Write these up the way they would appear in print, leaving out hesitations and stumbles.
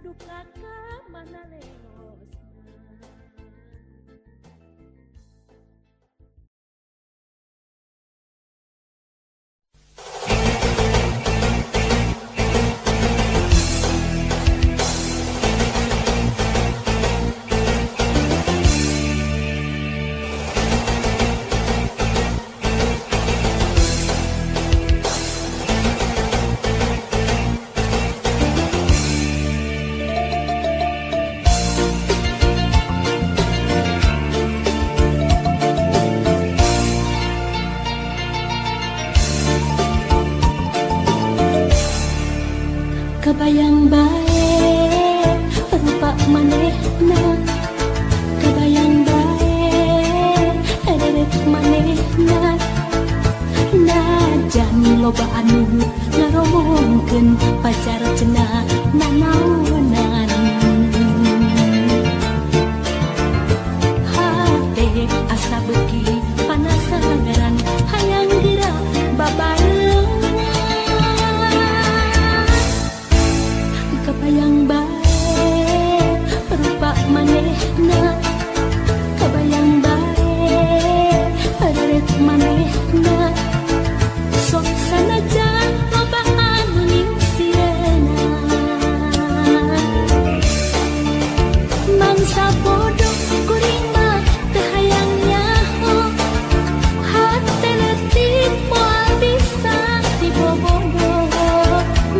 Duka ka mana lehosna. Kabayang bae rupa manehna, kabayang bae reret manehna. Najan loba anu ngaromongkeun pacar cenah nanaonan. Hate asa beuki panasaran hayang geura babarengan. Kabayang bae rupa manehna, kabayang bae reret manehna. Sok sanajan loba anu ningsieuna, mangsa bodoh kuring mah teu hayang nyaho. Hate leutik moal bisa dibobodo,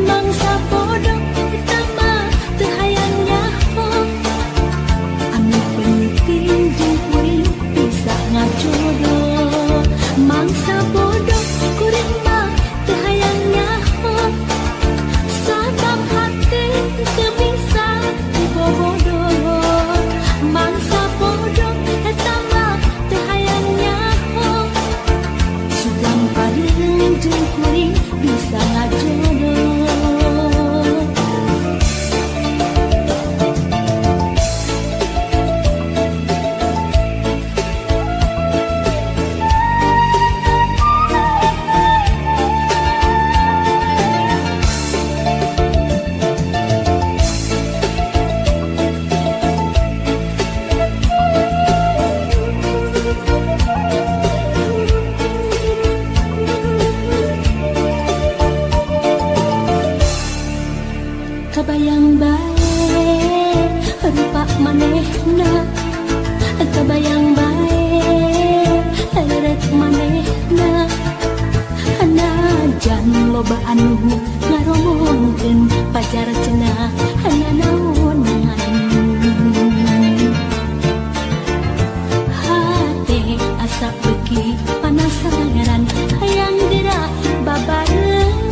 mangsa bodoh eta mah teu hayang nyaho. Anu penting jeung kuring bisa ngajodoh, mangsa bodoh kuring mah teu hayang nyaho. Sabab hate teu bisa dibobodo, mangsa bodoh eta mah teu hayang nyaho. Sugan pareung jeung kuring bisa ngajodoh. Kabayang bae rupa manehna, kabayang bae reret manehna. Najan loba anu ngaromongkeun pacar cenah nanaonan. Hate asa beuki panasaran hayang geura babarengan.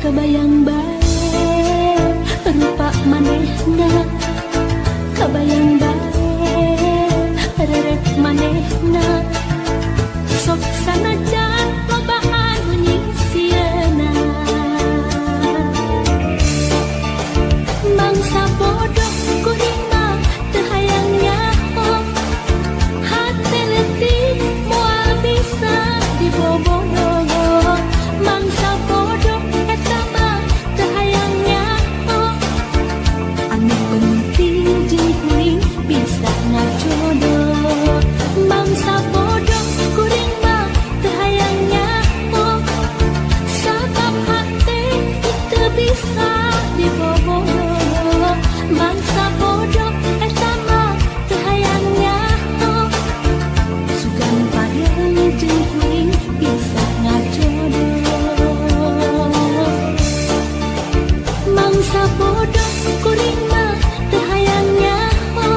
Kabayang bae rupa manehna, kabayang bae reret manehna. Sok sanajan loba anu nyingsieunan, mangsa bodoh kuring mah teu hayang nyaho. Hate leutik moal bisa dibobodo, mangsa bodoh eta mah teu hayang nyaho. Anu penting jeung kuring bisa ngajodoh, mangsa bodoh kuring mah teu hayang nyaho. Sabab hate teu bisa dibobodo, mangsa bodoh eta mah teu hayang nyaho. Sugan pareung jeung kuring bisa ngajodoh, mangsa bodoh kuring mah teu hayang nyaho.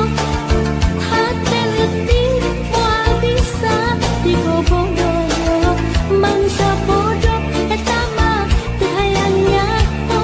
Hate leutik moal bisa dibobodo, mangsa bodoh eta mah teu hayang nyaho.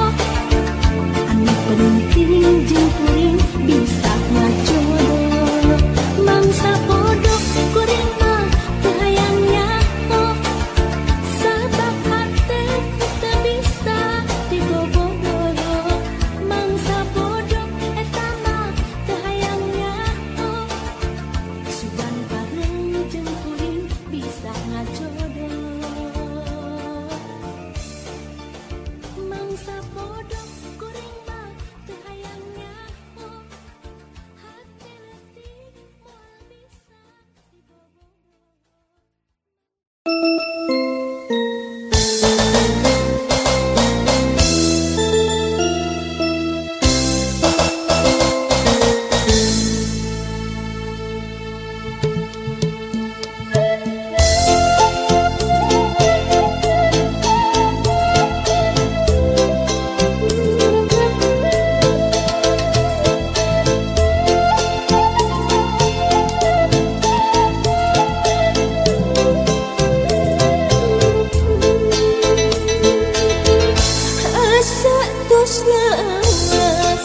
Mangsa bodoh kuring mah teu hayang nyaho. Hate leutik moal bisa dibobodo. Asa tos lawas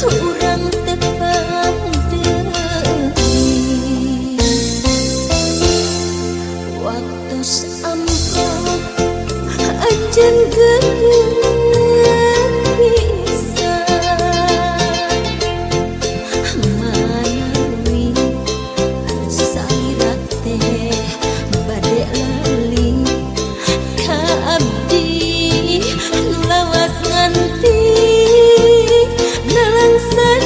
urang tepang deui. Waktos amprok anjeun geuleuh pisan. Manawi salira teh bade lali ka abdi nu lawas nganti nalangsa.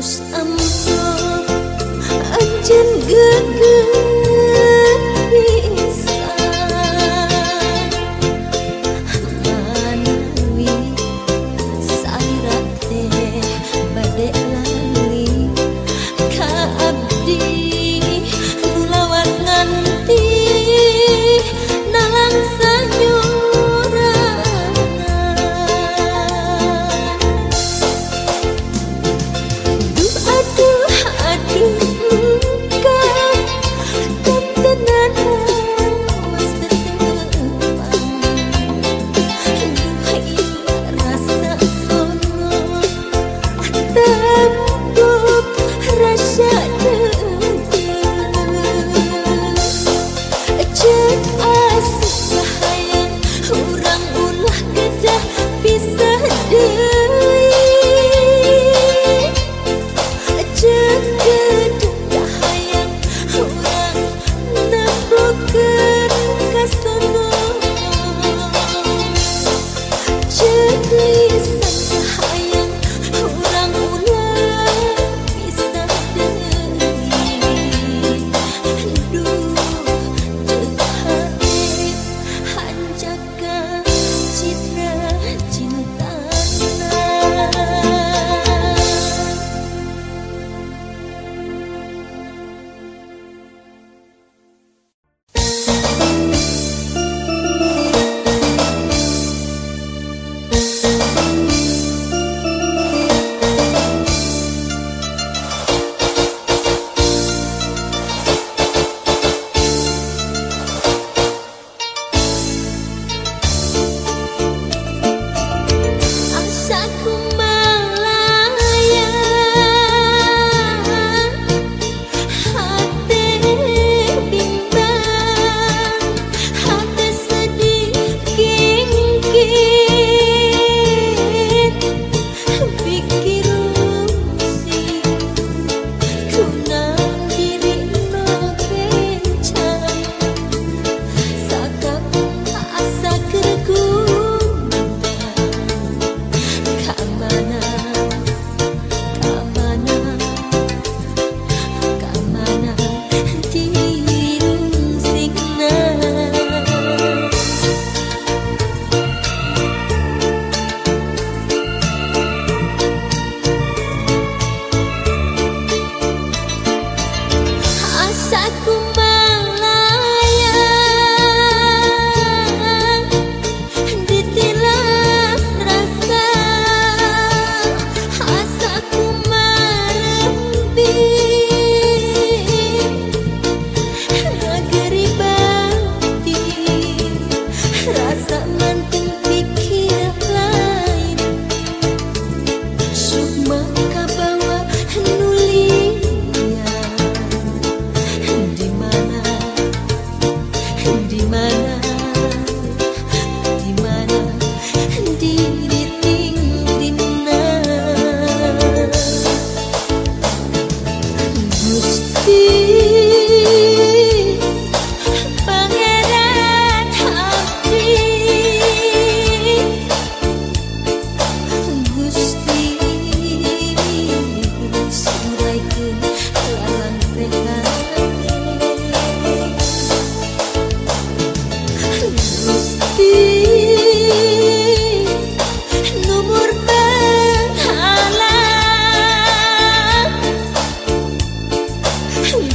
Waktos amplop anjeun geget pisan manawi salira teh bade lali ka abdi nu lawas nganti nalangsa nyurangan. Duh aduh aduh engkau kantenan awas tetepang. Duh ieu rasa sono tanggup rasa dengkeun. Cek asup kahayang urang ulah kedah pisah deui. Cek kedah kahayang urang nemplokeun kasono. Cek lisan kahayang urang ulah pisah deui. Duh ceuk hate hanjaka citra cintana. Asaku melayang hati bimbang hati sedih kingkit pikir rusing kunaon dirina bencang sakapung asa keur gumandang. Kamana, kamana, kamana dirungsingna. Asaku melayang ditilas rasa asaku marembi ngageri batin rasa manteng pikir lain sukma kabawa nulia. Di mana, di mana, di mana diri tingdina. Gusti Pangeran abdi, Gusti suraikeun lalangsehan. Gusti numur penghalang,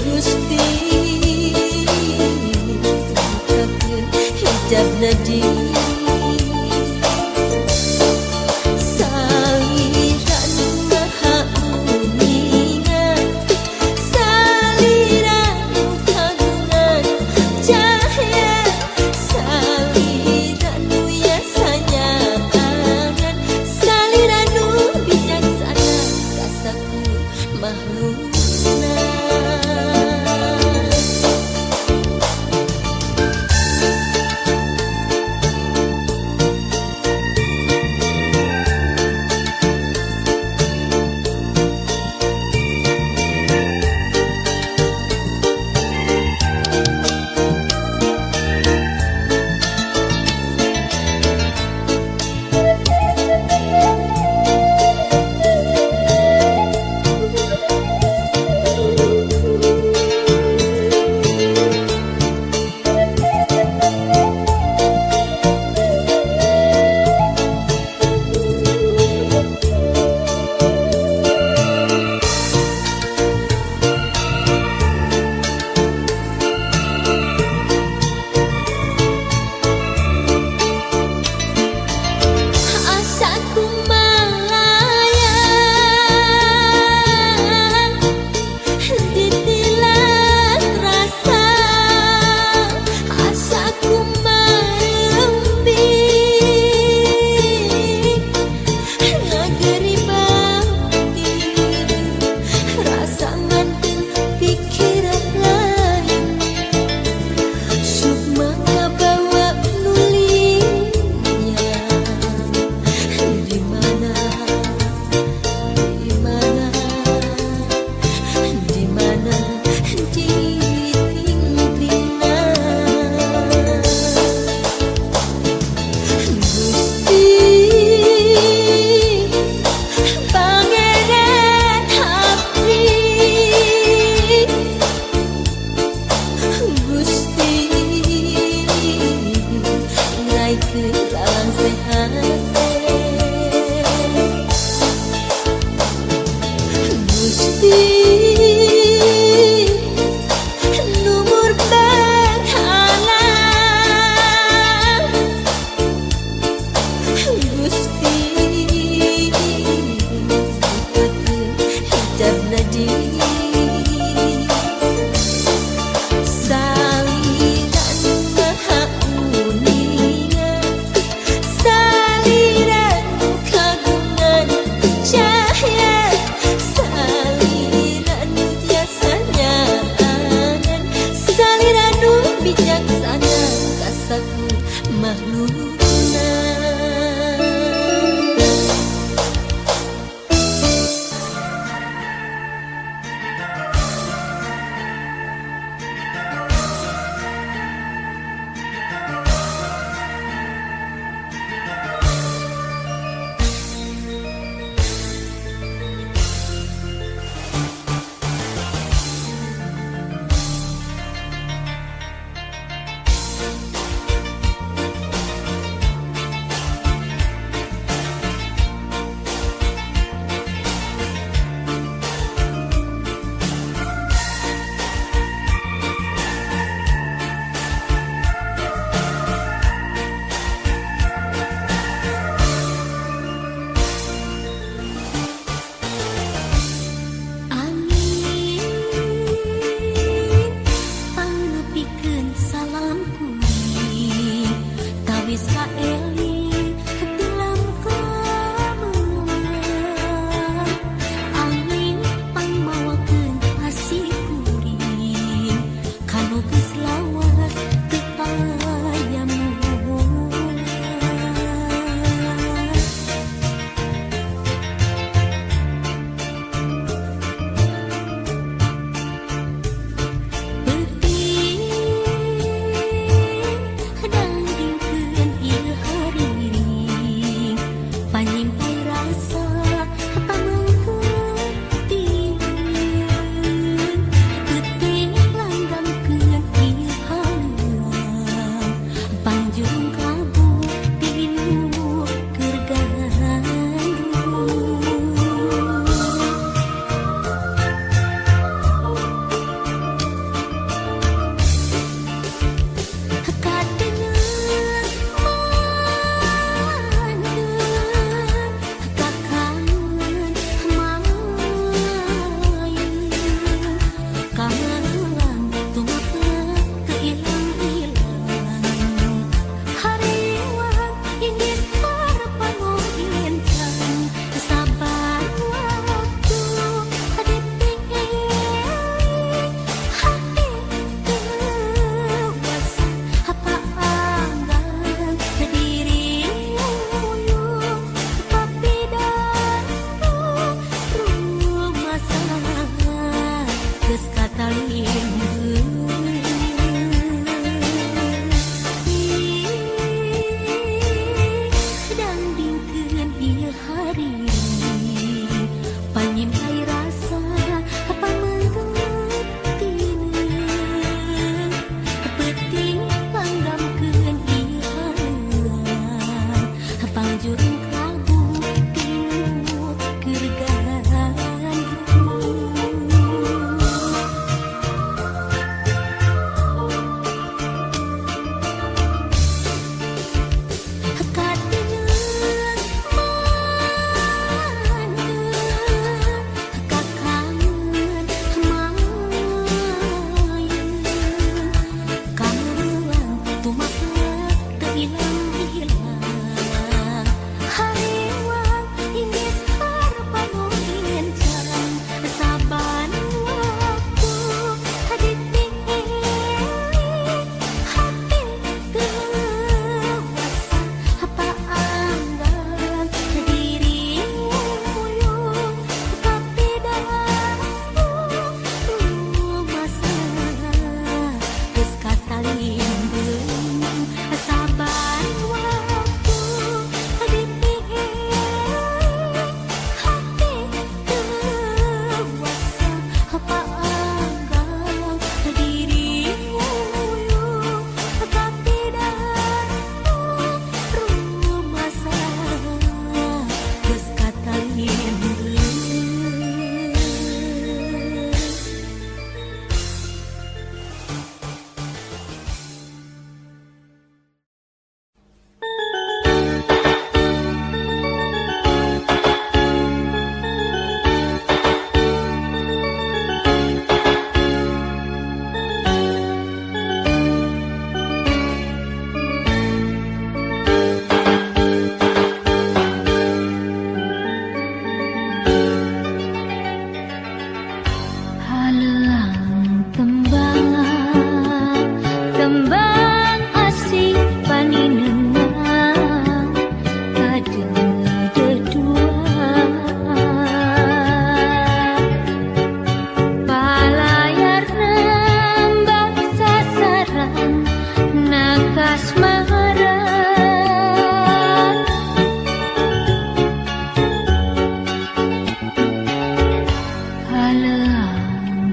Gusti bukakeun hijabna di salira nu maha uninga salira nu kagungan cahya salira nu yasanya angan salira nu bijaksana kasaku makhlukna.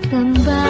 Tembang.